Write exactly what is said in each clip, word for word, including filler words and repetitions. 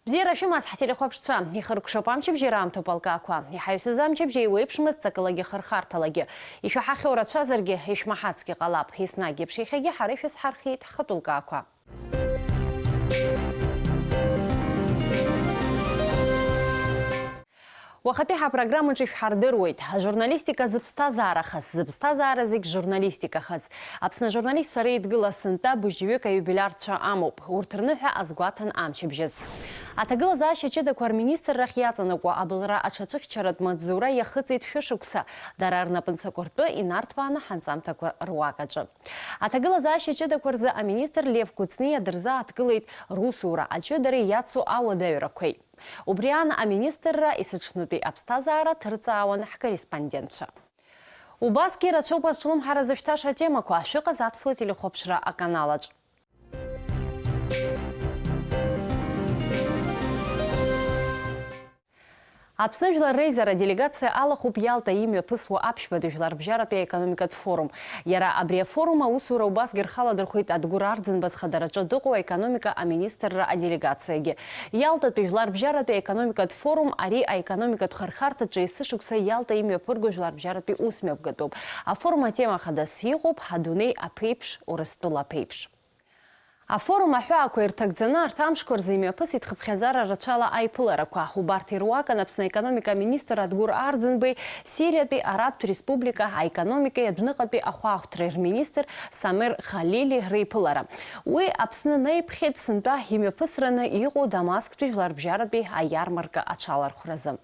Бзиара шәымаз, ҳтелехәаԥшцәа, ихыркәшоуп амчыбжьи раамҭоуп алкаақәа. Иҳаҩсыз амчыбжьа еиуеиԥшмызт ҵакылагьы хырхарҭалагьы. Ишәаҳахьоу рацәазаргьы, ишәмаҳацгьы ҟалап. Еснагь еиԥш иахьагьы ҳара ишәызҳархиеит ҳхатәы лкаақәа. Уахатәи ҳапрограммаҿы шәҳардыруеит, ажурналистика зыԥсҭазаарахаз, зыԥсҭазаара зегь журналистикахаз. Аԥсны ажурналистцәа реидгыла сынтәа быжьҩык аиубилиарцәа амоуп, урҭ рныҳәа азгәаҭан амчыбжьаз. Аҭагылазаашьа ҷыдақәа рминистррахь иаҵанакуа абылра аҽацәыхьчаратә маҵзура иахыҵит шәышықәса, дара рнапынҵақәа ртәы инарҭбааны ҳанҵамҭақәа руак аҿы. Аҭагылазаашьа ҷыдақәа рзы аминистр Лев Кәыҵниа дырзааҭгылеит русура аҷыдареи иацу ауадаҩрақәеи. Убри аан аминистрра есыҽнытәи аԥсҭазаара ҭырҵаауан ҳкорреспондентцәа. Убасгьы ирацәоуп азҿлымҳара зышәҭаша атемақәа, шәыҟаз аԥсуа телехәаԥшра аканалаҿ. Аԥсны Жәлар Реизара аделегациа алахәуп Иалта имҩаԥысуа аԥшьбатәи жәларбжьаратәи аекономикатә форум. Иара абри афорум аусура убасгьы рхы аладырхәит Адгәыр Арӡынба зхадараҿы дыҟоу аекономика аминистрра аделегациагьы. Иалтатәи жәларбжьаратәи аекономикатә форум ари аекономикатә хырхарҭаҿы есышықәса Иалта имҩаԥырго жәларбжьаратәи усмҩаԥгатәуп. Афорум атема хадас иҟоуп ҳадунеи аԥеиԥш, Урыстәыла аԥеиԥш. Афорум аҳәаақәа ирҭагӡаны арҭ амшқәа рзы имҩаԥысит хыԥхьаӡара рацәала аиԥыларақәа. Убарҭ ируакын Аԥсны аекономика аминистр Адгәыр Арӡынбеи Сириатәи Арабтә Республика аекономикеи адәныҟатәи ахәаахәҭреи рминистр Самир Халили реиԥылара. Уи Аԥсны наиԥхьеит сынтәа имҩаԥысраны иҟоу Дамасктәи жәларбжьаратәи аиармарка аҽалархәразы.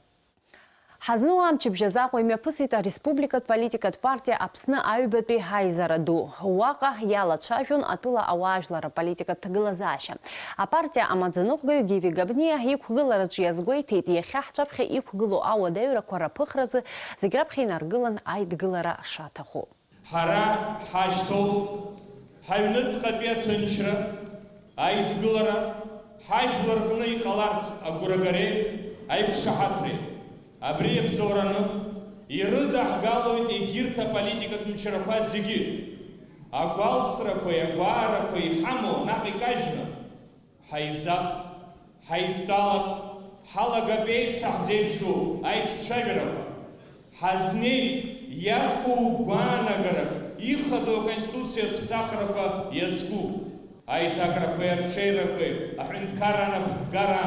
Ҳазну амчыбжь азы Аҟәа имҩаԥысит ареспубликатә политикатә партиа Аԥсны аҩбатәи ҳаизара ду. Уаҟа иалацәажәон атәыла ауаажәлар аполитикатә ҭагылазаашьа. Апартиа амаӡаныҟәгаҩ Гиви Габниа иқәгылараҿы иазгәеиҭеит, иахьа ҳҿаԥхьа иқәгылоу ауадаҩрақәа раԥыхразы зегь раԥхьа инаргылан аидгылара шаҭаху. Ҳара ҳашьҭоуп ҳаҩныҵҟатәи аҭынчра, аидгылара, ҳажәлар рҟны иҟаларц агәрагареи аиқәшаҳаҭреи. Абри иабзоураны ирыдаҳгалоит егьырҭ аполитикатә мчрақәа зегьы. Агәалсрақәеи агәаарақәеи иҳамоу наҟ икажьны, ҳаизап, ҳаидтәалап, ҳалагап еицаҳзеиԥшу аицәажәарақәа. Ҳазнеи иақәу гәаанагарак ихадоу аконституциатә ԥсахрақәа иазку. Аиҭакрақәеи арҽеирақәеи, аҳәынҭқарра анапхгара,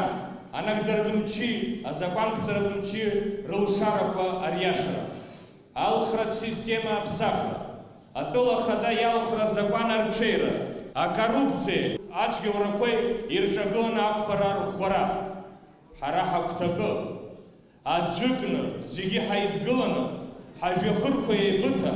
анагӡаратә мчи азакәанқәҵаратә мчи рылшарақәа ариашара. Алхратә система аԥсахра, атәыла ахада иалхра азакәан арҽеира, акоррупциеи ацәгьоурақәеи ирҿагыланы ақәԥара арӷәӷәара. Ҳара ҳагәҭакы аӡәыкны, зегьы ҳаидгыланы, ҳажәҩахырқәа еибыҭа,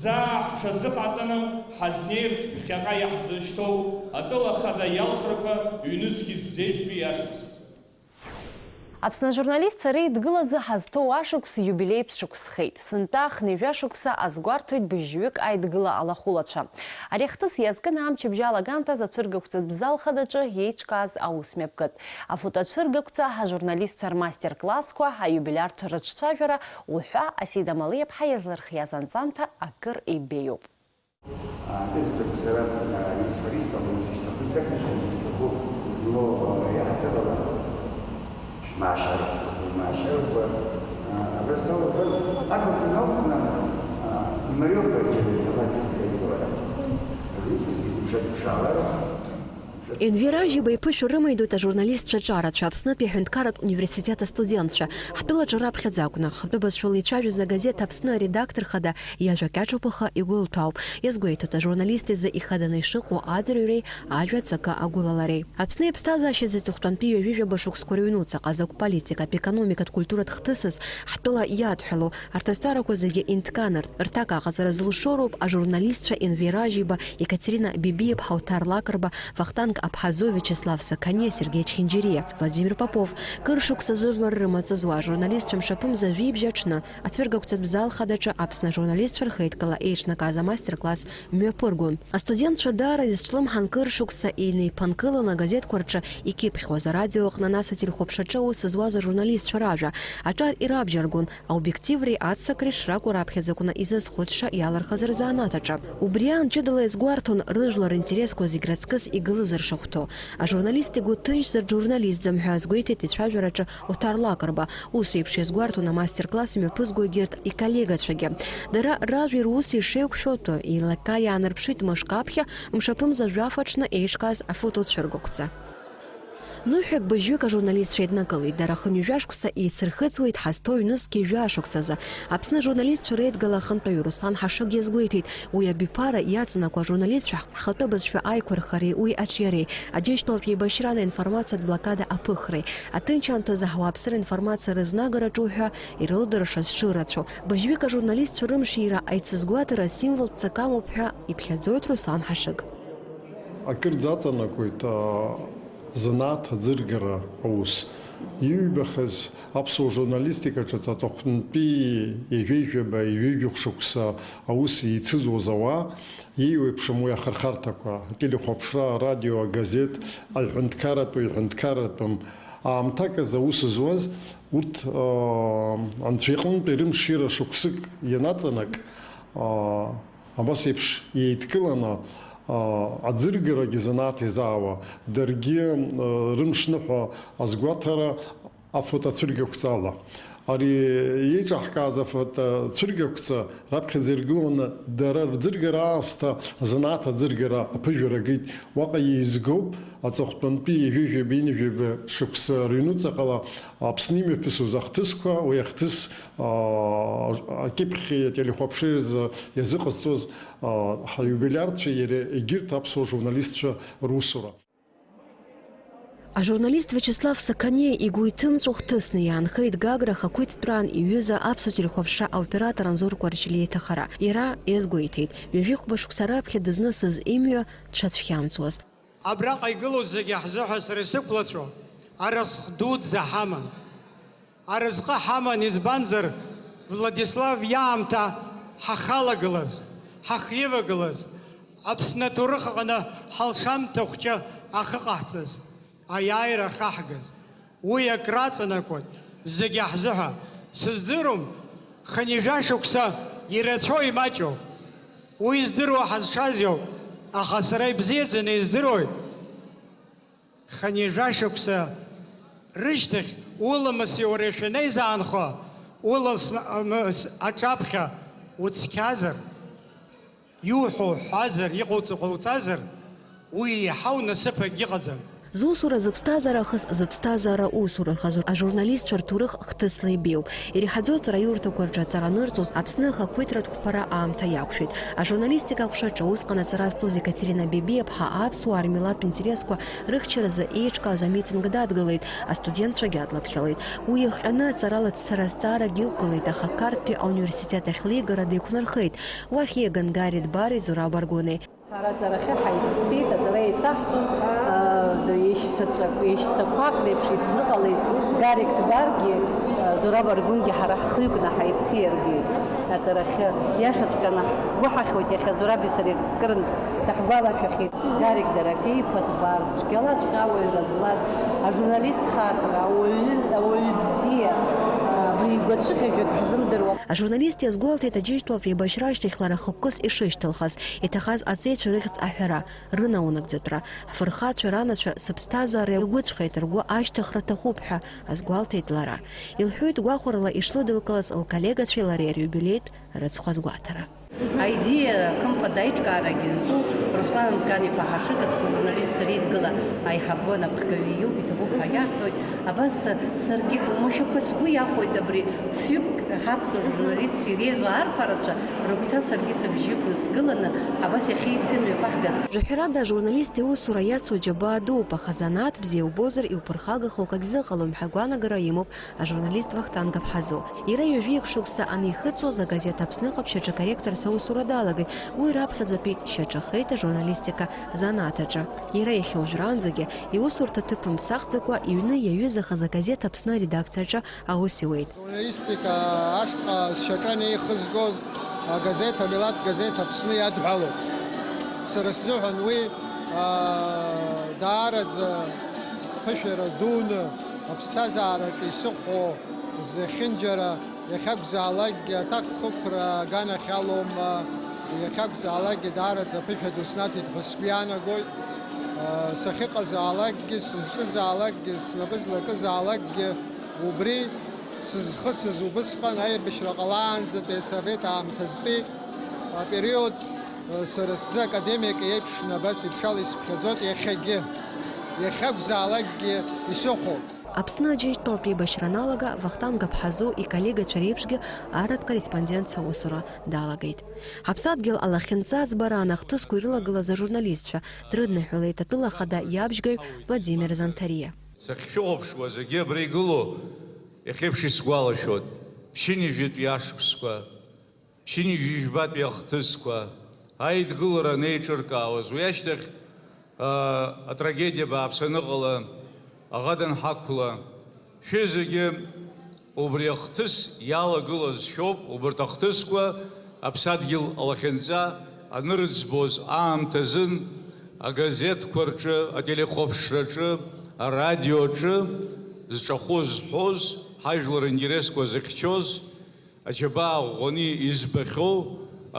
заа ҳҽазыҟаҵаны ҳазнеирц ԥхьаҟа иаҳзышьҭоу атәыла ахада иалхрақәа ҩнызқь ззеижәтәи ашықәс. Аԥсны ажурналистцәа реидгылазы ҳазҭоу ашықәс иубилеи ԥшықәсхеит. Сынтәа хнеижәа шықәса азгәарҭоит быжьҩык аидгыла алахәылацәа. Ари ахҭыс иазкын амчыбжь алагамҭаз ацәыргақәҵатә зал хадаҿы еиҿкааз аусмҩаԥгатә. Афотоцәыргақәҵа, ажурналистцәа рмастер-классқәа, аиубилиарцәа рыҿцәажәара уҳәа Асида Малиаԥҳа иазлырхиаз анҵамҭа акыр ибеиоуп. А, езаҵәык сара, а, исҳәар исҭаху, исышьҭаху, исышьҭаху, измоу, а, иаҳасабала шәмаашьароуп, шәмаашьароуп, а, абра сауҳәар, ақырҭуа иналҵны, а, имариоуп џьара информациа аиԥылара. Абри усҟангьы сыԥшаароуп. Енвер Ажьиба иԥышәа рымаидоит ажурналистцәа ҿарацәа, Аԥснытәи аҳәынҭқарратә университет астудентцәа. Ҳтәылаҿы раԥхьаӡа акәны, ахатәы бызшәала ицәажәоз агазеҭ Аԥсны аредактор хада иажәа кьаҿ-ԥыха игәы лҭәаауп. Иазгәеиҭоит, ажурналист изы ихаданы ишыҟоу аӡырҩреи ажәа ҵакы агәылалареи. Аԥсны иԥсҭазаашьазы аҵыхәтәантәи ҩажәижәаба шықәсқәа рыҩнуҵаҟа закә политикатә, економикатә, культуратә хҭысыз ҳтәыла иадҳәалоу, арҭ азҵаарақәа зегьы инҭкааныртә, рҭак аҟаҵара зылшо роуп ажурналистцәа Енвер Ажьиба, Екатерина Бибиаԥҳа, Оҭар Лакрба, Вахтанг Аԥҳазоу, Виачеслав Сақаниа, Сергеи Чхинџьириа, Владимир Попов. Кыр шықәса зыжәлар рымаҵ зуа ажурналистцәа мшаԥымза жәибжь аҽны ацәыргақәҵатә зал хадаҿы Аԥсны ажурналистцәа рхеидкыла еиҿнакааз амастер-класс мҩаԥыргон. Астудентцәа даара изҿлымҳан кыр шықәса инеиԥынкыланы агазеҭқәа рҿы икьыԥхьуаз, арадио аҟны, нас ателехәаԥшраҿы аус зуаз ажурналистцәа ражәа аҿар ирабжьаргон, аобиективреи аццакреи шракәу раԥхьаӡакәны изазхәыцша иалырхыз рзанааҭ аҿы. Убри аан ҷыдала иазгәарҭон, рыжәлар ринтересқәа зегь раҵкыс игылаз шахәҭоу. Ажурналист игәы ҭынчзар џурналистӡам ҳәа азгәеиҭеит ицәажәараҿы Оҭар Лакрба. Ус еиԥш иазгәарҭон амастер-класс имҩаԥызго егьырҭ иколлегацәагьы. Дара ражәеи русеи шеиқәшәо, еилакка иаанарԥшит мышк аԥхьа, мшаԥымза жәаф аҽны еиҿкааз афотоцәыргақәҵа. Ныҳәак быжьҩык ажурналистцәа еиднакылеит, дара хынҩажәа шықәса еицырхыҵуеит ҳазҭоу ҩнызқьи жәа шықәсазы. Аԥсны ажурналистцәа реидгыла ахантәаҩы Руслан Ҳашыг иазгәеиҭеит, уи абиԥара иаҵанакуа ажурналистцәа ҳхатәы бызшәа аиқәырхареи уи аҿиареи, Аџьынџьтәылатә еибашьран аинформациатә блокада аԥыхреи, аҭынч аамҭазы ҳауааԥсыра информациа рызнагараҿы уҳәа ирылдыршаз шырацәоу. Быжьҩык ажурналистцәа рымшира аицызгәаҭара асимволтә ҵак амоуп ҳәа иԥхьаӡоит Руслан Ҳашыг. Акырӡа аҵанакуеит, аа, занааҭ аӡыргара аус. Иҩбахаз аԥсуа журналистика ҿыц аҵыхәтәантәи ҩажәеи жәаба, ҩажәи жәохә шықәса аус еицызуаз ауаа иеиуеиԥшым уи ахырхарҭақәа, ателехәаԥшра, арадио, агазеҭ, аҳәынҭқарратәу, иҳәынҭқарратәым аамҭак азы аус зуаз, урҭ, аа, анцәа иҟынтәи рымшира шықәсык ианаҵанак, аа, абас еиԥш еидкыланы, аа, аӡыргарагьы занааҭ иазаауа, даргьы, аа, рымшныҳәа азгәаҭара афотоцәыргақәҵала. Ари еиҿаҳкааз афотоцәыргақәҵа раԥхьаӡа иргыланы дара рӡыргара аасҭа занааҭ аӡыргара аԥыжәара агеит. Уаҟа еизгоуп аҵыхәтәантәи ҩажәи жәаба, ҩажәи жәаба шықәса рыҩнуҵаҟала Аԥсны имҩаԥысуаз ахҭысқәа, уи ахҭыс, аа, акьыԥхьи ателехәаԥшреи рзы иазыҟазҵоз, аа, ҳиубилиарцәа иара егьырҭ аԥсуа журналистцәа русура. Ажурналист Виачеслав Сақаниа игәы иҭымҵәо хҭысны иаанхеит Гагра ахақәиҭтәраан иҩыза аԥсуа телехәаԥшра аоператор Анзор Кәарҷелиа иҭахара. Иара иазгәеиҭеит, ҩажәихәба шықәса раԥхьа дызнысыз имҩа дшацәхьамҵуаз. Абраҟа игылоу зегьы ҳзыҳәа сара исықәлацәоу аразҟ дуӡӡа ҳаман. Аразҟы ҳаман, избанзар, Владислав иаамҭа ҳахалагылаз, ҳахивагылаз, Аԥсны аҭоурых аҟны ҳалшамҭа хәҷы ахы ҟаҳҵаз, аиааира ахаҳгаз. Уи акраҵанакуан, зегьы ҳзыҳәа. Сыздырам, хынҩажәа шықәса ирацәоу имаҷу. Уи здыруа ҳазшаз иоуп, аха сара ибзиаӡаны издыруеит. Хынҩажәа шықәса рышьҭахь уламыси уареи шәанеизаанхо, уламыс аҿаԥхьа уцқьазар, иуҳәо уҳәазар, иҟауҵо ҟауҵазар, уи еиҳау насыԥ агьыҟаӡам. Зусура зыԥсҭазаара ахыс зыԥсҭазаара усура хазу ажурналистцәа рҭоурых хҭысла ибеиоуп. Иреиҳаӡоу аҵараиурҭақәа рҿы аҵара анырҵоз Аԥсны ахақәиҭратә қәԥара аамҭа иақәшәеит. Ажурналистика аҟәшаҿы усҟан аҵара зҵоз Екатерина Бебиаԥҳа аԥсуаа рмилаҭтә интересқәа рыхьчаразы еиҿкааз амитинг дадгылеит, астудентцәагьы адлаԥхьалеит. Уи иахҟьаны аҵарала дцара азҵаарагьы ықәгылеит, аха Қарҭтәи ауниверситет ахь леигара деиқәнархеит. Уахь ииаган Гари Дбари Зураб Аргәыни. Ҳара аҵарахьы ҳаиццеит, аҵара еицаҳҵон, аа, ишьцәацәак-, ишьцәақәак реиԥш исзыҟалеит, Гарик Дбаргьы, аа, Зураб Аргәынгьы ҳара ҳхҩыкны ҳаиццеит иаргьы аҵарахьы. Иашаҵәҟьаны ҳгәы ҳахьуеит, иахьа Зураби сареи акырынтә даҳгәалашәахьеит. Гарик Дорофеиԥа Дбар, цәгьалаҵәҟьа ауаҩра злаз, ажурналист хаҵара, ауаҩы, ауаҩы бзиа, абри игәацәыхьажәак ҳзымдыруа. Ажурналист иазгәалҭеит, Аџьынџьтәылатә еибашьра ашьҭахь лара хықәкыс ишышьҭылхаз, иҭахаз аҵеицәа рыхьӡ аҳәара, рынаунагӡатәра, ҳфырхацәа ранацәа сыԥсҭазаара иагәыҵәҟьеит, ргәы ашьҭыхра аҭахуп ҳәа азгәалҭеит лара. Илҳәоит гәахәарала ишлыдылкылаз лколлегацәеи лареи риубилеитә рыцхә азгәаҭара. Аидеиа хымԥада аиҿкаарагьы зтәу Руслан Мкан-иԥа Ҳашыг Аԥсны ажурналистцәа реидгыла аиҳабы анапхгаҩы иоуп, иҭабуп ҳәа иаҳҳәоит. Абас са-, саргьы уамашәақәа сгәы иахәоит абри фҩык ҳаԥсуа журналистцәа иреиӷьу арԥарацәа рыгәҭа саргьы сыбжьы ықәыскыланы абас иахьеицымҩаԥаҳгаз. Жәаҳәарада, ажурналист иусура иацу џьабаа дууп, аха занааҭ бзиа убозар иуԥырхагахо акагь зыҟалом ҳәа агәаанагара имоуп ажурналист Вахтанг Аԥҳазоу. Иара ҩажәиак шықәса анихыҵуаз, агазеҭ Аԥсны ҟаԥшь аҿы корректорс аусура далагеит. Уи раԥхьаӡатәи шьаҿахеит ажурналистика занааҭ аҿы. Иара иахьа уажәраанӡагьы иусурҭа ҭыԥ мԥсахӡакәа иҩны иаҩызахаз агазеҭ Аԥсны аредакциаҿы аус иуеит. Ажурналистика ашҟа сшьаҿа анеихызгоз агазеҭ, амилаҭ газеҭ Аԥсны иадҳәалоуп. Сара сзыҳәан уи, аа, даараӡа ԥышәара дуны аԥсҭазаараҿы исыхәо зехьынџьара, иахьакәзаалакгьы аҭакԥхықәра аганахь алоума, иахьакәзаалакгьы даараӡа аԥышәа ду снаҭеит ҳәа сгәы иаанагоит. Ыы, Сахьыҟазаалакгьы, сызҿызаалакгьы, снапы злакызаалакгьы убри сызхысыз убысҟан аибашьра ҟалаанӡатәи асовет аамҭазтәи апериод, сара сзы академик еиԥшны абас еиԥш ала исыԥхьаӡоит иахьагьы, иахьакәзаалакгьы исыхәо. Аԥсны Аџьынџьтәылатә еибашьра аналага Вахтанг Аԥҳазоу иколлегацәа реиԥшгьы арратә корреспондентс аусура далагеит. Ҳаԥсадгьыл алахьынҵа аӡбараан ахҭысқәа ирылагылаз ажурналистцәа дрыдныҳәалеит атәыла ахада иабжьгаҩ Владимир Занҭариа. Сахьшәыхәаԥшуа зегьы абра игылоу иахьеиԥш исгәалашәоит, ԥшьынҩажәитәи ашықәсқәа, ԥшьынҩажәижәбатәи ахҭысқәа, аидгылара анеиҿыркаауаз, уи ашьҭахь, аа, атрагедиа бааԥс аныҟала, аӷа данҳақәла, шәызегьы убри ахҭыс иалагылаз шәоуп, убарҭ ахҭысқәа аԥсадгьыл алахьынҵа анырыӡбоз аамҭазын, агазеҭқәа рҿы, ателехәаԥшраҿы, арадиоаҿы зҿахәы зҳәоз, ҳажәлар интересқәа зыхьчоз, аџьабаа ӷәӷәаны избахьоу,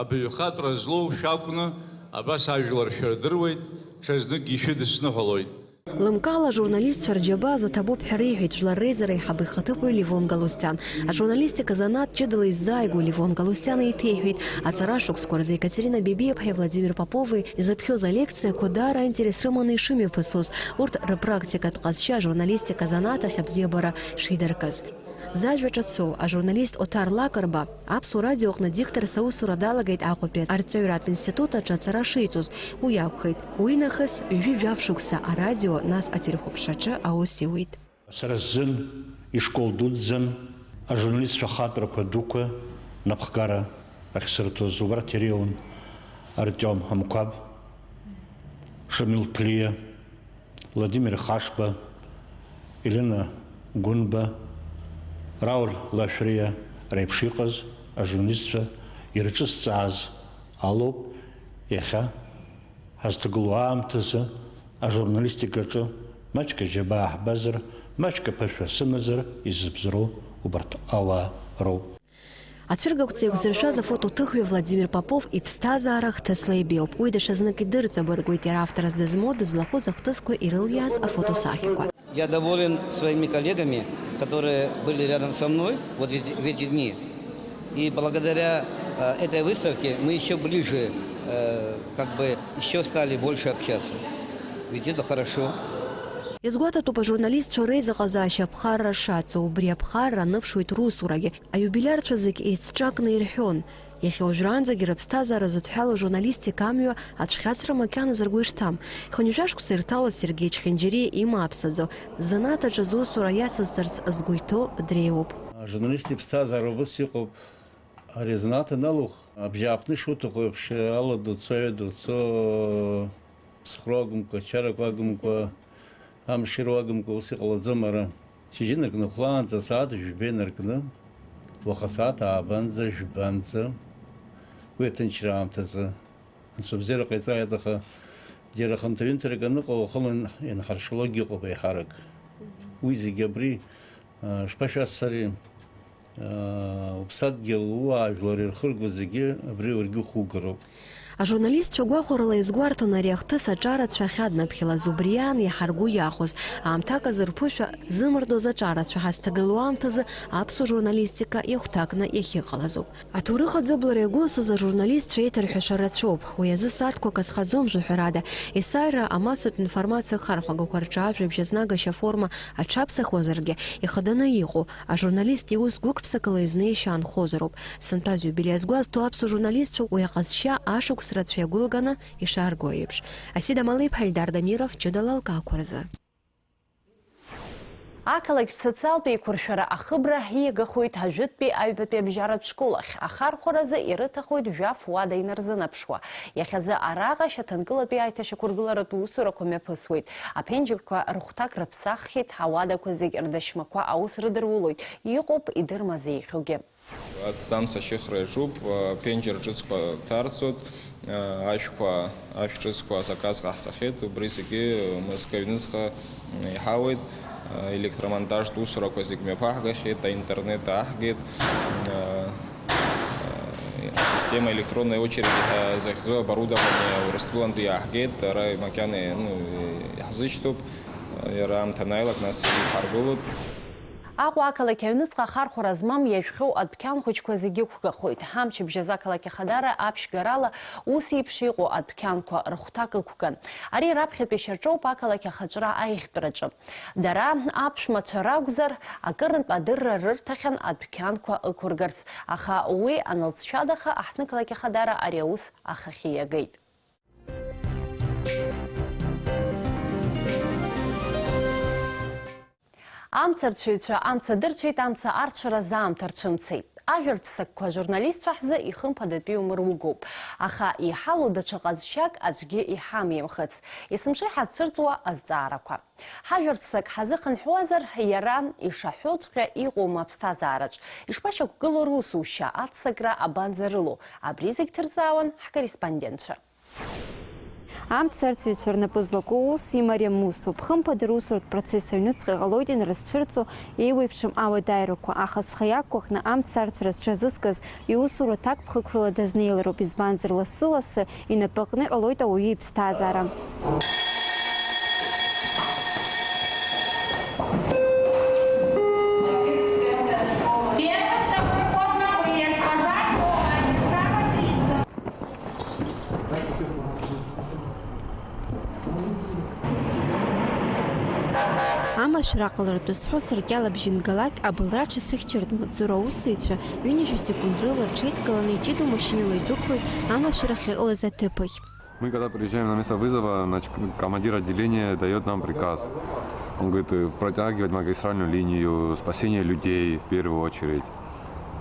абаҩхатәра злоу шәакәны, абас ажәлар шәырдыруеит, ҽазныкгьы ишәыдысныҳәалоит. Лымкаала ажурналистцәа рџьабаа заҭабуп ҳәа реиҳәеит Жәлар Реизара аиҳабы ихаҭыԥуаҩ Левон Галустиан. Ажурналистика занааҭ ҷыдала иззааигәоу Левон Галустиан еиҭеиҳәеит, аҵара шықәсқәа рзы Екатерина Бебиаԥҳаи Владимир Попови изыԥхьоз алекциақәа даара аинтерес рыманы ишымҩаԥысуаз, урҭ рыпрактикатә ҟазшьа ажурналистика занааҭ ахь абзиабара шидыркыз. Зажәа ҿацоу ажурналист Оҭар Лакрба Аԥсуа радиоҟны дикторс аусура далагеит Аҟәатәи арҵаҩратә институт аҿы аҵара шиҵоз. Уи акәхеит. Уи нахыс ҩажәи жәаф шықәса арадио, нас ателехәаԥшраҿы аус иуит. Сара сзын ишкол дуӡӡан ажурналистцәа ахатәрақәа дуқәа напхгара ахьсырҭоз убарҭ иреиуан Артиом Амқәаб, Шамил Ԥлиа, Владимир Хашба, Елена Гәынба, Рауль Лашәриа реиԥш иҟаз ажурналистцәа ирҿызҵааз алоуп иахьа ҳазҭагылоу аамҭазы ажурналистикаҿы маҷк аџьабаа ҳбазар, маҷк аԥышәа сымазар изыбзроу убарҭ ауаа роуп. Ацәыргақәҵа еиқәзыршәаз афотоҭыхҩы Владимир Попов иԥсҭазаара хҭысла ибеиоуп. Уи даҽазнык идырҵабыргуеит, иара авторс дызмоу, дызлахәыз ахҭысқәа ирылиааз афотосахьақәа. Я доволен своими коллегами, которые были рядом со мной вот в эти, в эти дни. И благодаря, э, этой выставке мы ещё ближе, э, как бы ещё стали больше общаться. Ведь это хорошо. Иазгәаҭатәуп ажурналистцәа реизыҟазаашьа аԥхарра шацу, убри аԥхарра аныԥшуеит русурагьы. Аиубилиарцәа зегь еицҿакны ирҳәон. Иахьа уажәраанӡагьы рыԥсҭазаара зыдҳәалоу ажурналистика амҩа ацәхьаҵра макьаназы ргәы ишҭам. Хынҩажәа шықәса ирҭалаз Сергеи Чхинџьариа имааԥсаӡо, занааҭ аҿы зусура иацызҵарц згәы иҭоу дреиуоуп. Ажурналист иԥсҭазаара убас иҟоуп. Ари азанааҭ аналух, абжьааԥны ишуҭаху еиԥш, алада уцо, аҩада уцо, ԥсхәра уагымкәа, чарак уагымкәа, амшира уагымкәа, ус иҟалаӡом ара. Шьыжьы инаркны хәлаанӡа асааҭ жәба инаркны, уаха асааҭ ааба-нӡа, жәба-нӡа, уи аҭынчра аамҭазы. Анцәа бзиара ҟаиҵааит, аха џьара хынҭа-ҩынҭарак аныҟоу, уахынла ианҳаршалакгьы ыҟоуп еиҳарак. Уи зегьы абри, а, шԥашәасҳәари, а, уԥсадгьыл, ууаажәлар ирхырго зегьы абри уаргьы ухугароуп. Ажурналистцәа гәахәарыла иазгәарҭон ари ахҭыс аҿарацәа ахьаднаԥхьалаз, убри аан иаҳа ргәы иахәоз, аамҭак азы рԥышәа зымардоз аҿарацәа ҳазҭагылоу аамҭазы аԥсуа журналистика иахәҭакны иахьыҟалазоуп. Аҭоурых аӡыблара иагәылсыз ажурналистцәа еиҭарҳәаша рацәоуп. Уи азы сааҭқәак азхаӡом, жәаҳәарада. Есааира амассатә информациа ахархәагақәа рҿы ажәабжь азнагашьа аформа аҽаԥсахуазаргьы, ихаданы иҟоу ажурналист иус гәык-ԥсыкала изнеишьа аанхозароуп. Сынтәа зиубилеи азгәазҭо аԥсуа журналистцәа уи аҟазшьа ашықәс рацәа иагәылганы ишаарго еиԥш. Асида Малеиԥҳа, Ельдар Дамиров, ҷыдала алкаақәа рзы. Ақалақьтә социалтә еиқәыршәара ахыбра ииагахоит ажәытәтәи аҩбатәи абжьаратә школ ахь. Ахархәаразы ирыҭахоит жәаф уада инарзынаԥшуа. Иахьазы араҟа шьаҭанкылатәи аиҭашьақәыргыларатә усурақәа мҩаԥысуеит. Аԥенџьырқәа рыхәҭак рыԥсаххьеит, ауадақәа зегь рдашьмақәа аус рыдырулоит. Иҟоуп идырмаз еиӷьугьы. Аҭӡамц ашьыхра иаҿуп, аԥенџьыр ҿыцқәа ҭарҵоит, ашәқәа, ашә ҿыцқәа азаказ ҟаҳҵахьеит, убри зегьы мызкы аҩныҵҟа иҳауеит, електромонтажтә усурақәа зегь мҩаԥаҳгахьеит, аинтернет ааҳгеит, асистема электронной очереди ҳәа захьӡу оборудование Урыстәылантәи иааҳгеит, ара макьана, ну, Зышьҭоуп, иара аамҭа анааилак, нас иҳаргылоит. Аҟәа ақалақь аҩныҵҟа ахархәара змам иажәхьоу адәқьан хәыҷқәа зегьы ықәгахоит. Амчыбжь азы ақалақь Ахадара аԥшьгарала ус еиԥш иҟоу адәқьанқәа рыхәҭак ықәган. Ари раԥхьатәи шьаҿоуп ақалақь ахаҿра аиӷьтәраҿы. Дара аԥшәмацәа ракәзар, акырынтә адырра рырҭахьан адәқьанқәа ықәыргарц, аха уи анылҵшәадаха, аҳҭнықалақь Ахадара ари аус ахахьы иагеит. Амцарцәаҩцәа амца дырцәеит, амца арцәара заамҭа рцәымцеит. Ажәа рццакқәа ажурналистцәа ҳзы ихымԥадатәиу мыругоуп, аха иҳалоу даҽа ҟазшьак аӡәгьы иҳамеимхыц, есымша иҳазцәырҵуа азҵаарақәа. Ҳажәа рццак ҳазыхынҳәуазар, иара ишаҳәоҵәҟьа иҟоума аԥсҭазаараҿ? Ишԥашьақәгылоу русушьа, аццакра абанӡарылоу? Абри зегь ҭырҵаауан ҳкорреспондентцәа. Амцарцәаҩцәа рнапы злаку ус имариам усуп. Хымԥада русуратә процесс аҩнуҵҟа иҟалоит инрызцәырҵуа еиуеиԥшым ауадаҩрақәа, аха зхы иақәгәыӷны амцарцәара зҽазызкыз иусура ҭакԥхықәрала дазнеилароуп, избанзар, лассы-лассы инапы аҟны иҟалоит ауаҩы иԥсҭазаара. Амашәыр аҟаларатәы зҳәо сыркьала бжьынгалак абылра аҽацәыхьчаратә маҵзура аусзуҩцәа ҩынҩажәа секунд рыла рҽеидкыланы иҷыдоу машьынала идәықәлоит амашәыр ахьыҟалаз аҭыԥахь. Мы когда приезжаем на место вызова, значит, командир отделения даёт нам приказ. Он говорит, э, протягивать магистральную линию, спасение людей в первую очередь.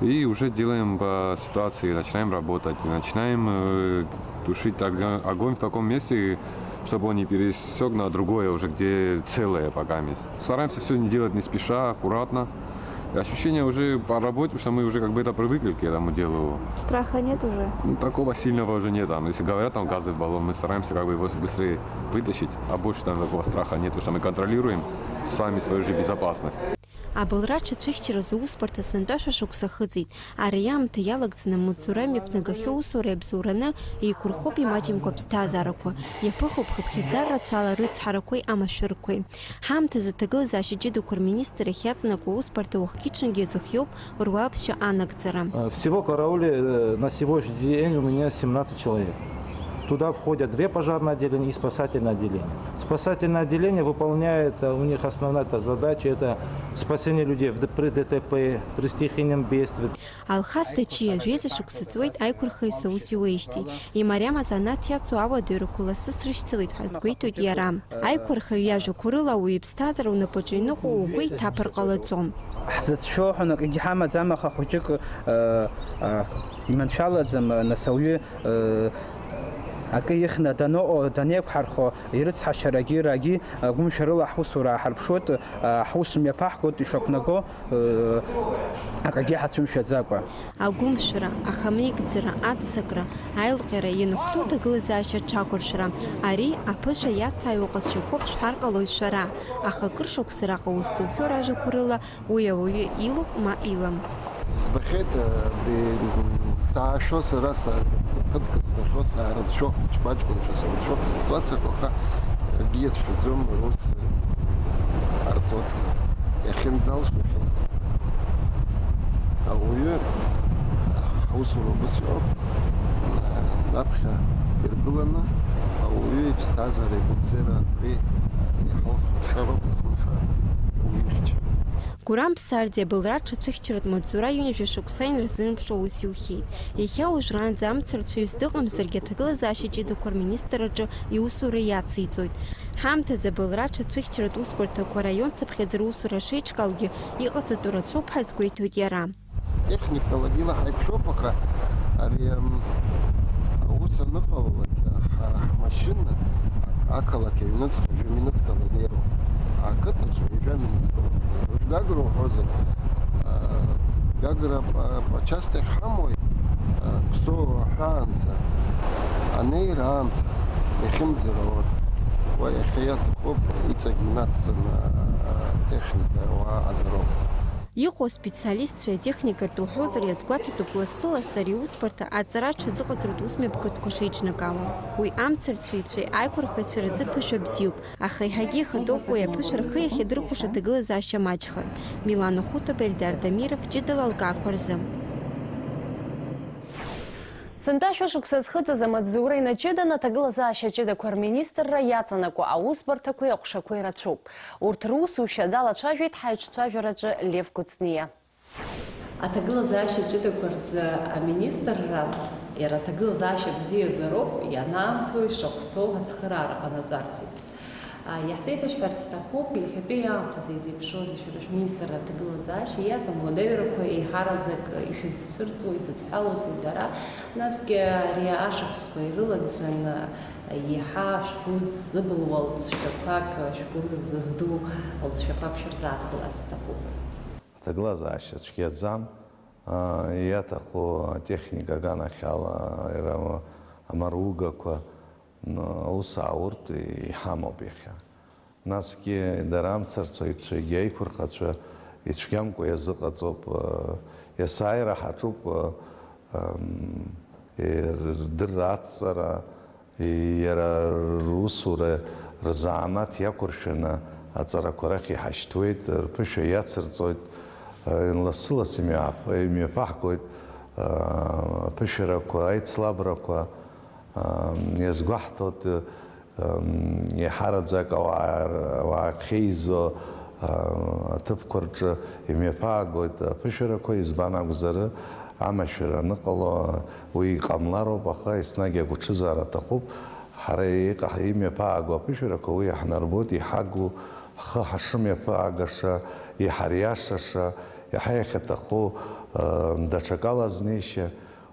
И уже делаем по ситуации, начинаем работать, и начинаем, э, тушить ог-, огонь в таком месте, чтобы он не пересёк на другое, уже где целое пока место. Стараемся всё не делать не спеша, аккуратно. И ощущение уже по работе, потому что мы уже как бы это привыкли к этому делу. Страха нет уже? Ну, такого сильного уже нет. Там, если говорят, там газовый баллон, мы стараемся как бы его быстрее вытащить, а больше там такого страха нет, потому что мы контролируем сами свою же безопасность. Абылра аҽацәыхьчаразы усбарҭа сынтәа шәа шықәса ахыҵит. Ари аамҭа иалагӡаны амаҵзура мҩаԥнагахьоу усура иабзоураны еиқәырхоуп имаҷымкәа аԥсҭазаарақәа, иаԥыхуп хыԥхьаӡара рацәала арыцҳарақәеи амашәырқәеи. Ҳаамҭазы аҭагылазаашьа ҷыдақәа рминистр иахь иаҵанакуа усбарҭа уахгьы-ҽынгьы иазыхиоуп руаԥшьа анагӡара. Э, всего в карауле, э, на сегодняшний день у меня семнадцать человек. Туда входят две пожарные отделения и спасательное отделение. Спасательное отделение выполняет, э, у них основная эта задача, это спасение людей в д-, при ДТП, при стихийном бедствии. Алхас Дачиа жәеиза шықәса ҵуеит аиқәырхаҩцәа аус иуеижьҭеи. Имариам азанааҭ иацу ауадаҩрақәа лассы срышьцылеит ҳәа азгәеиҭоит иара. Аиқәырхаҩ иажәақәа рыла ауаҩы иԥсҭазаара унапаҿы ианыҟоу угәы иҭаԥар ҟалаӡом. Ҳзыцәшәо ҳәа акгьы ҳамаӡам, аха хәыҷык, э, э, иманшәалаӡам, нас ауаҩы, э, акы ихьны даныҟоу, данеиқәҳархо, ирыцҳашьарагьы, рагьы, э, гәымшәарыла ҳусура ааҳарԥшуеит, э, ҳус мҩаԥаҳгоит, ишақәнаго, э, акагьы ҳацәымшәаӡакәа. Агәымшәара, ахамеигӡара, аццакра, аилҟьара ианыхәҭоу аҭагылазаашьа аҽақәыршәара, ари аԥышәа иацааиуа ҟазшьақәоуп шәҳәар ҟалоит шәара, аха акыр шықәса раҟа ус зухьоу ражәақәа рыла уи ауаҩы илоуп ма илам. Збахьеит, э, бе-, саашәо сара са-, қыдк збахьоу, саарыцәшәо, хәыҷ-маҷ сынцәо, ситуациақәа аха, э, акгьы иацәшәаӡом, рус, э, ҟарҵоит, иахьынӡалшо, иахьынӡа. Ауаҩы, ҳусура убас иоуп, э, аԥхьа иргыланы, ауаҩы иԥсҭазаара, игәабзиара абри, э, иҳалхыршароуп, есымша уи ихьча. Гурам Ԥсардиа абылра аҽацәыхьчаратә маҵзура ҩынҩажәа шықәса инарзымԥшуа ус иухьеит. Иахьа уажәраанӡа амцарцәаҩыс дыҟамзаргьы, аҭагылазаашьа ҷыдақәа рминистрраҿы иусура иациҵоит. Ҳаамҭазы абылра аҽацәыхьчаратә усбарҭақәа араион цыԥхьаӡа русура шеиҿкааугьы иҟаҵатәу рацәоуп ҳәа азгәеиҭоит иара. Техникалагьы илаҳаиԥшуп, аха ари, ам, аус аныҟалалак, ҳара ҳмашьына ақалақь аҩныҵҟа жәа минуҭкала инеироуп. Ақыҭаҿы ҩажәа минуҭкала. Гагра уҳәозар, а, Гагра п-, п-, участок ҳамоуит, а, Ԥсоу аҳәаанӡа. Анеира аамҭа иахьымӡара уа, уа иахьа иаҭахуп, иҵегь инацҵаны, а, техника уа ҟазароуп. Иҟоу аспециалистцәеи атехникеи ртәы уҳәозар, иазгәаҭатәуп лассы-лассы ари аусбарҭа аҵара аҽазыҟаҵаратә усмҩаԥгатәқәа шеиҿнакаауа. Уи амцарцәеи аиқәырхацәеи рзы ԥышәа бзиоуп, аха еиҳагьы ихадоуп уи аԥышәа рхы иахьадырхәаша аҭагылазаашьа маҷхар. Милана Хутова, Ельдар Дамиров, ҷыдала алкаақәа рзы. Сынтәа шәышықәса зхыҵыз амаҵзура инаҷыданы аҭагылазаашьа ҷыдақәа рминистрра иаҵанакуа аусбарҭақәеи аҟәшақәеи рацәоуп. Урҭ русушьа далацәажәеит ҳаиҿцәажәараҿы Лев Кәыҵниа. Аҭагылазаашьа ҷыдақәа рзы аминистрра иара аҭагылазаашьа бзиазароуп ианаамҭоу ишахәҭоу ацхыраара ҟанаҵарц азы. Иаҳзеиҭашәҳәарц сҭахуп, иахьатәи аамҭазы изеиԥшроузеи шәара шәминистрра аҭагылазаашьа иаҭәам уадаҩрақәа еиҳараӡак ишәызцәырҵуа, изыдҳәалоузеи дара, насгьы ари ашықәсқәа ирылагӡаны еиҳа шәгәы ззыбылуа лҵшәақәак, шәгәы зызду лҵшәақәак шәырзааҭгыларц сҭахуп. Аҭагылазаашьа цәгьаӡам, аа, иаҭаху атехника аганахьала иара амаругақәа, н-, аус аауртә иҳамоуп иахьа. Насгьы дара амцарцәаҩцәагьы аиқәырхацәа ицәгьамкәа иазыҟаҵоуп, аа, есааира ҳаҿуп, аа, ам, рдырра ацҵара, Иара русура рзанааҭ иақәыршәаны аҵарақәа рахь иҳашьҭуеит, рԥышәа иацырҵоит, лассы-лассы имҩаԥ-, имҩаԥаҳгоит, аԥышәарақәа, аицлабрақәа, иазгәаҳҭоит, еиҳараӡак ауаа, ауаа ахьеизо, аҭыԥқәа рҿы имҩаԥаагоит аԥышәарақәа, избан акәзар, амашәыр аныҟало, уи иҟамлароуп, аха еснагь агәаҽызаара аҭахуп. Ҳара иҟаҳ-, имҩаԥааго аԥышәарақәа уи иаҳнарбоит, иҳагу, ҳхы ҳашымҩаԥаагаша, иҳариашаша, иаҳа иахьаҭаху, ы, даҽакала азнеишьа,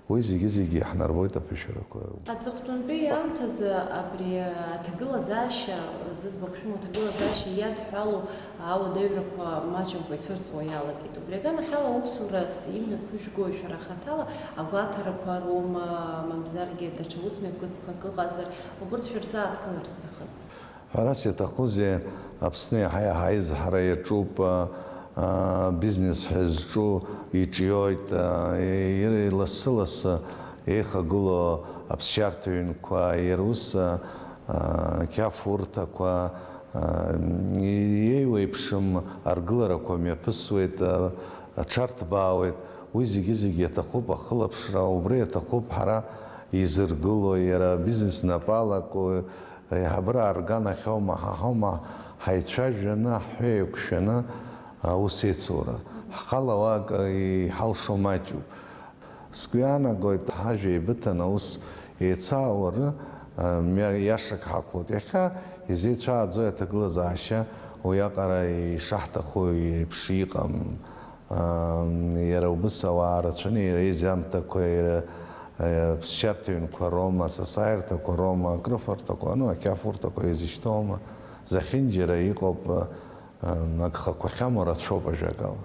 уи зегьы-зегьы иаҳнарбоит аԥышәарақәа. Аҵыхәтәантәи аамҭазы абри аҭагылазаашьа, зыӡбахә шәымоу аҭагылазаашьа иадҳәалоу ауадаҩрақәа маҷымкәа ицәырҵуа иалагеит. Убри аганахьала аусурас имҩаԥыжәгои шәара хаҭала агәаҭарақәа роума, мамзаргьы даҽа усмҩаԥгатәқәак ыҟазар, убырҭ шәырзааҭгылар сҭахын. Ҳәарас иаҭахузеи, Аԥсны иаҳа-иаҳа аизҳара иаҿуп, а, а, бизнес ҳәа изҿу иҿиоит, а, и-, и-, лассы-лассы еихагылоу аԥсшьарҭа ҩнқәа, иара ус, а, а, қьафурҭақәа, а, и-, иеиуеиԥшым аргыларақәа мҩаԥысуеит, а, аҽарҭбаауеит. Уи зегьы-зегьы иаҭахуп ахылаԥшра, убра иаҭахуп ҳара изыргыло, иара абизнес напы алаку, аиҳабыра арганахьоума, ҳа ҳаума ҳаицәажәаны, ҳҳәеиқәшәаны аус еицура. Ҳхала уа акы иҳалшо маҷуп. Сгәы иаанагоит, ҳажәа еибыҭаны аус еицаауа ры, а, мҩа иашак ҳақәлоит. Иахьа изеицәааӡои аҭагылазаашьа, уиаҟара ишаҳҭаху еиԥш иҟам. Ам, иара убыс ауаа рацәаны иреизеи амҭақәа, иара, а, ԥсшьарҭа ҩнқәа роума, асасааирҭақәа роума, акрыфарҭақәа, ну, ақьафурҭақәа изышьҭоума, зехьынџьара иҟоуп, а, ам, агхақәа ахьамоу рацәоуп ажәакала.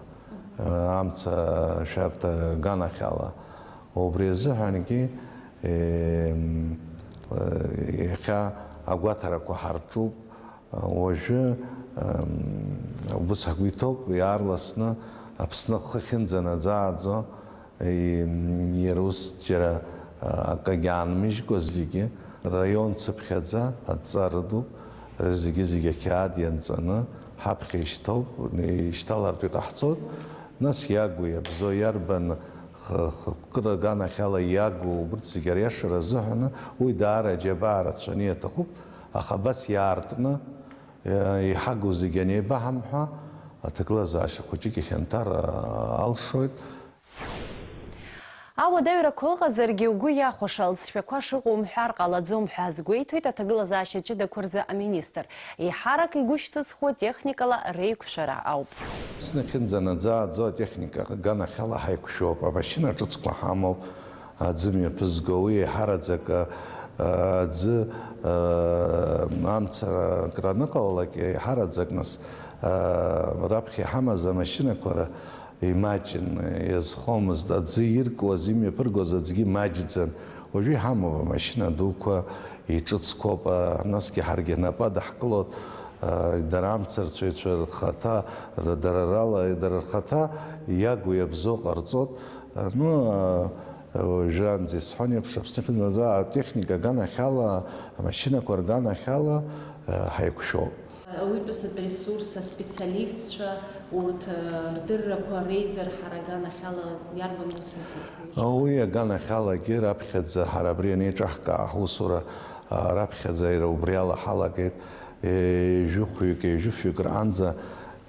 А, амца шәарҭа аганахьала. Убри азыҳәангьы, ем, а, иахьа агәаҭарақәа ҳарҿуп. Уажәы, ам, убыс ҳгәы иҭоуп, иаарласны Аԥсны ахы ахьынӡанаӡааӡо, и-, иара ус џьара, а, акагьы аанмыжькәа зегьы, раион цыԥхьаӡа адҵа рыдуп, зегьы-зегьы ақьаад ианҵаны ҳаԥхьа ишьҭоуп, ишьҭалартә иҟаҳҵоит, нас иагу, иабзоу, иарбан х-, хықәкыра аганахьала иагу, убырҭ зегьы ариашара азыҳәаны, уи даара аџьабаа рацәаны иаҭахуп, аха абас иаартны, Иҳагу зегьы анеибаҳамҳәа, аҭагылазаашьа хәыҷык ихьанҭар алшоит. Ауадаҩрақәа ыҟазаргьы угәы иахәаша алҵшәақәа шыҟоу умҳәар ҟалаӡом ҳәа азгәеиҭоит аҭагылазаашьа ҷыдақәа рзы аминистр. Еиҳарак игәышьҭызхуа техникала реиқәшәара ауп. Аԥсны ахьынӡанаӡааӡо атехника аганахьала ҳаиқәшәоуп, амашьына ҿыцқәа ҳамоуп. Аӡы мҩаԥызго, уи еиҳараӡак, а, аӡы, а, амца краныҟалалак, еиҳараӡак нас, а, раԥхьа иҳамаз амашьынақәа ра-, имаҷын, иазхомызт, аӡы иркуаз, имҩаԥыргоз аӡгьы маҷӡан. Уажәы иҳамоуп амашьына дуқәа, иҿыцқәоуп, а, насгьы ҳаргьы ҳнапы адаҳкылоит, Дара амцарцәаҩцәа рхаҭа, дара рала, дара рхаҭа иагу иабзоу ҟарҵот. Ну, уажәраанӡа исҳәон еиԥш, Аԥсны ахьынӡанаӡа атехника аганахьала, амашьынақәа рганахьала ҳаиқәшәоуп. Ауаҩытәыҩсатә ресурс, аспециалистцәа, урҭ рдыррақәа реизырҳара аганахьала иарбан усмҩаԥгатәқәа ирҿыхеит? Уи аганахьалагьы раԥхьаӡа ҳара абри анеиҿаҳкаа ҳусура, раԥхьаӡа иара убриала ҳалагеит. Ҩажәихәҩык, ҩажәифҩык раанӡа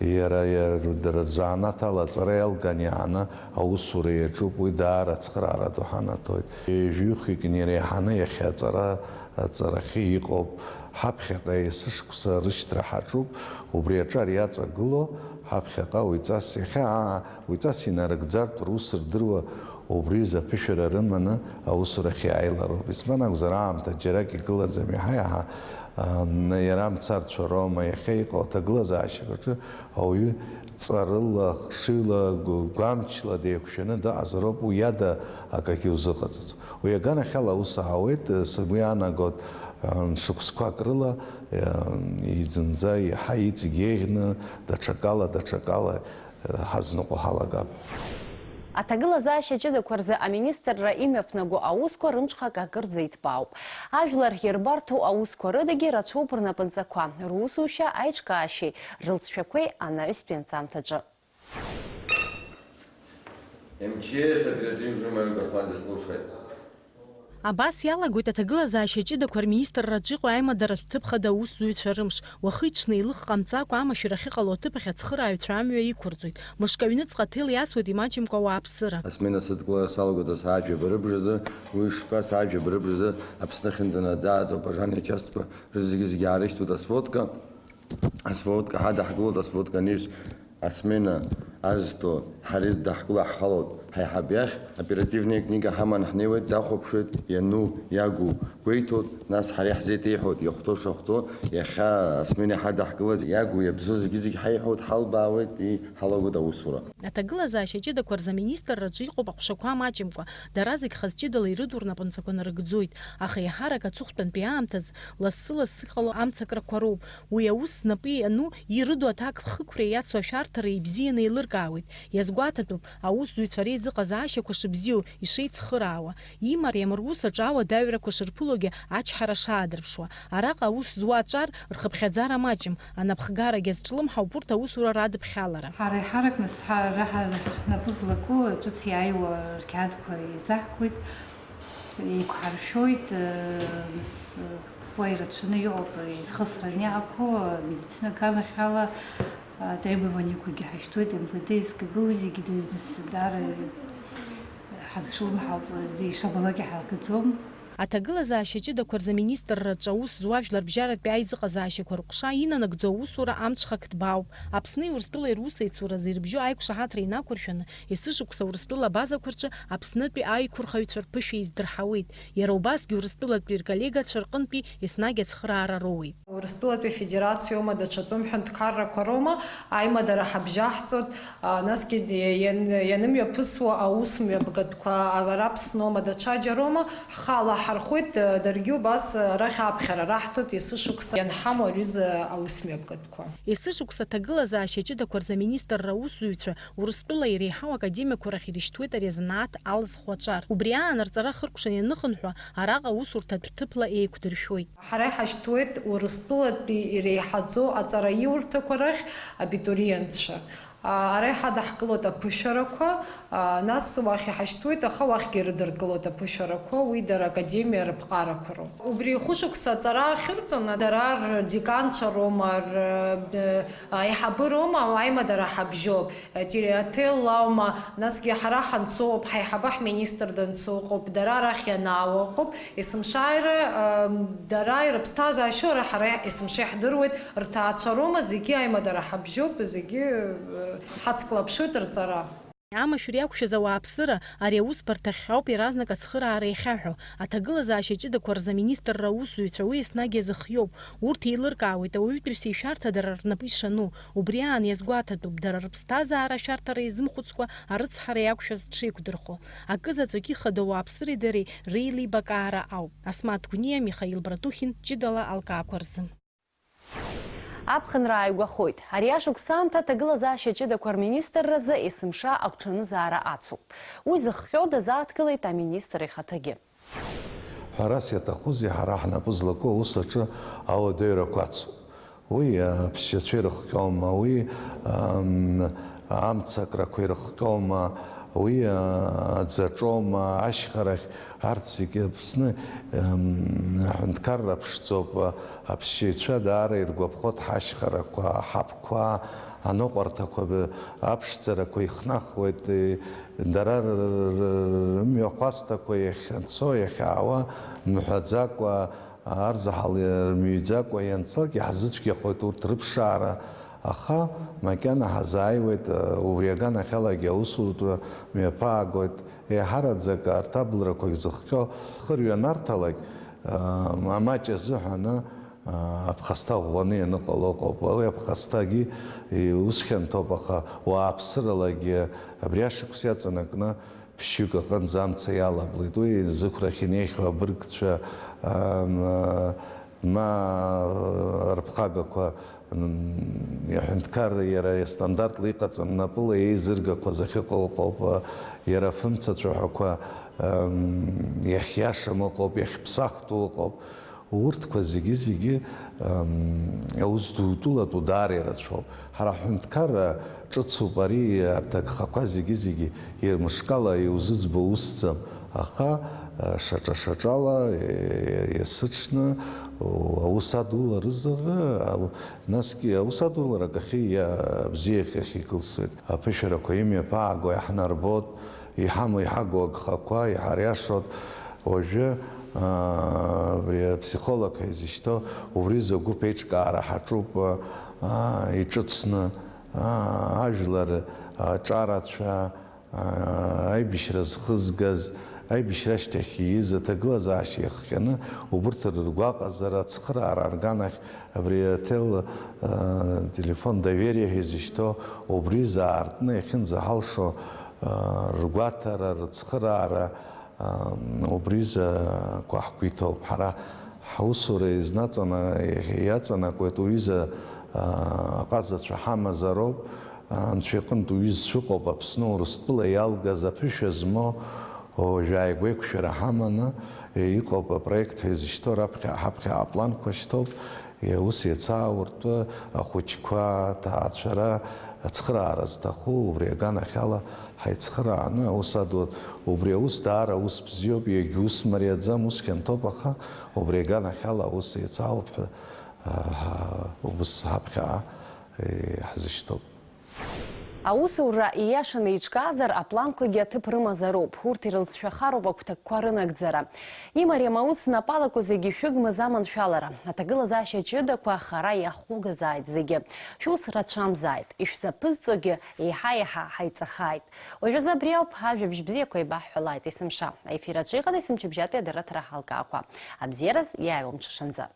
иара, иара дара рзанааҭ ала аҵара иалган иааны аусура иаҿуп, уи даара ацхыраара ду ҳанаҭоит. Ҩажәихәҩык иреиҳаны иахьа аҵара, аҵарахьы иҟоуп. Ҳаԥхьаҟа есышықәса рышьҭра ҳаҿуп, убри аҿар иаҵагылоу ҳаԥхьаҟа уаҩҵас, иахьа, аа, уаҩҵас инарыгӡартә рус рдыруа, убри рзы аԥышәара рыманы аусурахь иааилароуп. Избан акәзар, аамҭа џьарак игылаӡам, иаҳа-иаҳа, ам, иара амцарцәа роума, иахьа иҟоу аҭагылазаашьак аҿы ауаҩы ҵарыла, хшыҩла, гәамчла деиқәшәаны дыҟазароуп, уи иада акагьы узыҟаҵаӡом. Уи аганахьала аус аауеит, сгәы иаанагоит, ам, шықәсқәак рыла, ам, зынӡа иаҳа иҵегь еиӷьны, даҽакала, даҽакала, ҳазныҟәо ҳалагап. Аҭагылазаашьа ҷыдақәа рзы аминистрра имҩаԥнаго аусқәа рымҽхак акырӡа иҭбаауп. Ажәлар ирбарҭоу аусқәа рыдагьы рацәоуп рнапынҵақәа, русушьа аиҿкаашьеи рылҵшәақәеи анаҩстәи анҵамҭаҿы. М Ч С оперативный журналист Аслан слушает. Абас иалагоит аҭагылазаашьа ҷыдақәа рминистрраҿы иҟоу аимадаратә ҭыԥ хада аусзуҩцәа рымш. Уахи-ҽни еилых ҟамҵакәа амашәыр ахьыҟало аҭыԥ ахь ацхырааҩцәа амҩа иқәырҵоит. Мышк аҩныҵҟа аҭел иасуеит имаҷымкәа ауааԥсыра. Асмена сыдкылара салагоит асааҭ жәаба рыбжазы, уи шԥа, асааҭ жәаба рыбжазы Аԥсны ахьынӡанаӡааӡо апожарни ачастқәа рызегьы-зегьы аарышьҭуеит асводка. Асводка ҳадаҳкылоит, асводка анеиԥш, асмена азҭо, ҳара издаҳкыло ҳхалоит ҳаиҳаб иахь, оперативная книга ҳаман ҳнеиуеит, дахәаԥшуеит, иану, иагу гәеиҭоит, нас ҳара иаҳзеиҭеиҳәоит, иахәҭоу шахәҭоу, иахьа асмена ҳадаҳкылаз, иагу, иабзоу зегьы-зегь ҳаиҳәоит, ҳалбаауеит, и, ҳалагоит аусура. Аҭагылазаашьа ҷыдақәа рзы аминистрраҿы иҟоуп аҟәшақәа маҷымкәа, дара зегь хаз ҷыдала ирыду рнапынҵақәа нарыгӡоит, аха еиҳарак аҵыхәтәантәи аамҭазы лассы-лассы иҟало амцакрақәа роуп. Уи аус знапы иану, ирыду аҭакԥхықәра иацу ашәарҭара ибзианы еилыркаауеит. Иазгәаҭатәуп аусзуҩцәа реизыҟазаашьақәа шыбзиоу, ишеицхыраауа. Имариам рус аҿы ауадаҩрақәа шырԥылогьы ачҳара шаадырԥшуа. Араҟа аус зуа аҿар рхыԥхьаӡара маҷым, анапхгарагьы азҿлымҳауп урҭ аусура радыԥхьалара. Ҳара иҳаракны сҳа-, ра-, ҳа-, ҳнапы злаку ҿыц иааиуа рқьаадқәа еизаҳкуеит, еиқәҳаршәоит, нас, уа ирацәаны иҟоуп, изхысраны иаақәоу амедицина аганахьала, а, требованиақәагьы ҳашьҭуеит, М В Д, С К Б, уи зегьы ды-, нас, даара ҳазҿлымҳауп, зеишабалак иҳаргаӡом. Аҭагылазаашьа ҷыдақәа рзы аминистрраҿы аус зуа жәларбжьаратәи аизыҟазаашьақәа рҟәша инанагӡо аусура амҽхак ҭбаауп. Аԥсни Урыстәылеи русеицуразы ирыбжьоу аиқәшаҳаҭра инақәыршәаны, есышықәса Урыстәыла абазақәа рҿы Аԥснытәи аиқәырхаҩцәа рԥышәа еиздырҳауеит. Иара убасгьы Урыстәылатәи рколлегацәа рҟынтәи еснагь ацхыраара роуеит. Урыстәылатәи Афедерациоума, даҽатәым ҳәынҭқаррақәа роума аимадара ҳабжьаҳҵоит, а, насгьы иан-, ианымҩаԥысуа аус мҩаԥгатәқәа, ара Аԥсноума, даҽаџьароума, ҳхала ҳархәоит, а, даргьы убас, а, арахь аԥхьара раҳҭоит, есышықәса ианҳамоу аҩыза аус мҩаԥгатәқәа. Есышықәса аҭагылазаашьа ҷыдақәа рзы аминистрра аусзуҩцәа Урыстәыла иреиҳау академиақәа рахь ирышьҭуеит ари азанааҭ алызхуа аҿар. Убри аан рҵара хыркәшан ианыхынҳәуа, араҟа аусурҭатә ҭыԥла еиқәдыршәоит. Ҳара иҳашьҭуеит Урыстәылатәи иреиҳаӡоу аҵараиурҭақәа рахь абитуриентцәа. А, ара иҳадаҳкылоит аԥышәарақәа, а, нас уахь иҳашьҭуеит, аха уахьгьы ирыдыркылоит аԥышәарақәа, уи дара академиа рыԥҟарақәа роуп. Убри хәышықәса аҵара ахьырҵон, дара рдеканцәа роума, р-, д-, аиҳабы роума, аимадара ҳабжьоуп. Ателе-, отелла аума, насгьы ҳара ҳанцо ыҟоуп, ҳаиҳабы ҳминистр данцо ыҟоуп, дара арахь ианаауа ыҟоуп, есымшааира, ам, дара ирыԥсҭазаашьоу ара ҳара есымша иаҳдыруеит, рҭаацәа роума, зегьы аимадара ҳабжьоуп, зегьы, э, ҳацклаԥшуеит рҵара. Амашәыр иақәшәаз ауааԥсыра ари аусбарҭахь ауп иаразнак ацхыраара иахьаҳәо. Аҭагылазаашьа ҷыдақәа рзы аминистрра аусзуҩцәа уи еснагь иазыхиоуп. Урҭ еилыркаауеит ауаҩытәыҩса ишәарҭа дара рнапы ишану. Убри аан иазгәаҭатәуп, дара рыԥсҭазаара ашәарҭара изымхәыцкәа арыцҳара иақәшәаз дшеиқәдырхо. Акы заҵәык ихадоу ауааԥсыреи дареи реилибакаара ауп. Асмаҭ Гәниа, Михаил Братухин, ҷыдала алкаақәа рзы. Аԥхынра ааигәахоит. Ари ашықәс аамҭа аҭагылазаашьа ҷыдақәа рминистрразы есымша агәҽанызаара ацуп. Уи зыхҟьо дазааҭгылеит аминистр ихаҭагьы. Ҳәарас иаҭахузеи, ҳара ҳнапы злаку аус аҿы ауадаҩрақәа ацуп. Уи аԥсшьацәа ирыхҟьома, уи, ам, амцакрақәа ирыхҟьома, уи, а, аӡаҿома, ашьхарахь, арҭ зегьы Аԥсны, ам, аҳәынҭқарра ԥшӡоуп, а, аԥсшьаҩцәа даара иргәаԥхоит ҳашьхарақәа, ҳаԥқәа, аныҟәарҭақәа, б-, аԥшӡарақәа ихнахуеит, е, дара р-, р-, р-, рымҩахәасҭақәа иахьцо, иахьаауа мҳәаӡакәа, арзаҳал рмыҩӡакәа ианцалак иаҳзыцәгьахоит урҭ рыԥшаара, аха макьана ҳазааиуеит, убри аганахьалагьы аусутәра мҩаԥаагоит. Еиҳараӡак арҭ абылрақәагь зыхҟьо хырҩа анарҭалак, амаҷ азыҳәаны, аԥхасҭа ӷәӷәаны ианыҟало ыҟоуп. Уи аԥхасҭагьы ус хьанҭоуп, аха уааԥсыралагьы абри ашықәс иаҵанакны ԥшьҩык аҟынӡа амца иалаблит. Уи зықәрахь инеихьоу абыргцәа, ам, ма рыԥхагақәа, м, аҳәынҭқарра иара стандартла иҟаҵам, напыла еизыргақәаз ахьыҟоу ыҟоуп, иара афымцацәаҳәақәа, ам, иахьиашам ыҟоуп, иахьԥсахтәу ыҟоуп. Урҭқәа зегьы-зегьы, ам, аус дутәылатәу даара ирацәоуп. Ҳара ҳҳәынҭқарра ҿыцуп, ари арҭ агхақәа зегьы-зегьы ирмышкала иузыӡбо усӡам, аха, а, шаҿа-шаҿала, е-, есыҽны, у-, аус адуларызар, а, у-, насгьы аус адулара агахьы иа-, бзиахь иахьикылсуеит. Аԥышәарақәа имҩаԥааго иаҳнарбот, иҳамоу иҳагу агхақәа иҳариашоит. Уажәы, аа, абри апсихолог ҳәа изышьҭоу, убри изы агәыԥ еиҿкаара ҳаҿуп, аа, иҿыцны, аа, ажәлар аҿарацәа, аа, аибашьра зхызгаз, аибашьра ашьҭахь ииз, аҭагылазаашьа иахҟьаны, убырҭ рыргәаҟазара, ацхыраара арганахь, абри аҭел, аа, телефон доверия ҳәа изышьҭоу, убри изаартны иахьынӡаҳалшо, ргәаҭара, рыцхыраара, убри изақәа ҳгәы иҭоуп. Ҳара ҳусура изнаҵана-, иаҵанакуеит уҩыза аҟазацәа ҳамазароуп. Анцәа иҟынтә уҩызцәа ыҟоуп Аԥсны Урыстәыла иалгаз аԥышәа змоу, уажә ааигәа еиқәшәара ҳаманы иҟоуп апроект ҳәа изышьҭоу раԥхьа, ҳаԥхьа апланқәа шьҭоуп. Ус иацы аауртәы ахәыҷқәа, аҭаацәара, ацхыраара зҭаху, убри аганахьала ҳаицхырааны аус адуа, убри аус даара ус бзиоуп, егьа ус мариаӡам, ус хьанҭоуп, аха убри аганахьала аус еицаауп ҳәа, аа, убыс ҳаԥхьа, е, ҳзышьҭоуп. Аусура ииашаны еиҿкаазар, апланқәагьы аҭыԥ рымазароуп. Урҭ ирылҵшәахароуп агәҭакқәа рынагӡара. Имариам аус знапы алаку зегьы шәыгмыз аманшәалара. Аҭагылазаашьа ҷыдақәа хара иахәгазааит зегьы. Шәус рацәамзааит. Ишәзаԥызҵогьы еиҳа-еиҳа ҳаиҵахааит. Уажәазы абри ауп, ажәабжь бзиақәа еибаҳҳәалааит есымша. Аефир аҿы иҟан есымчыбжьатәи адырраҭара ҳалкаақәа. Абзиараз, иааиуа мҽышанӡа.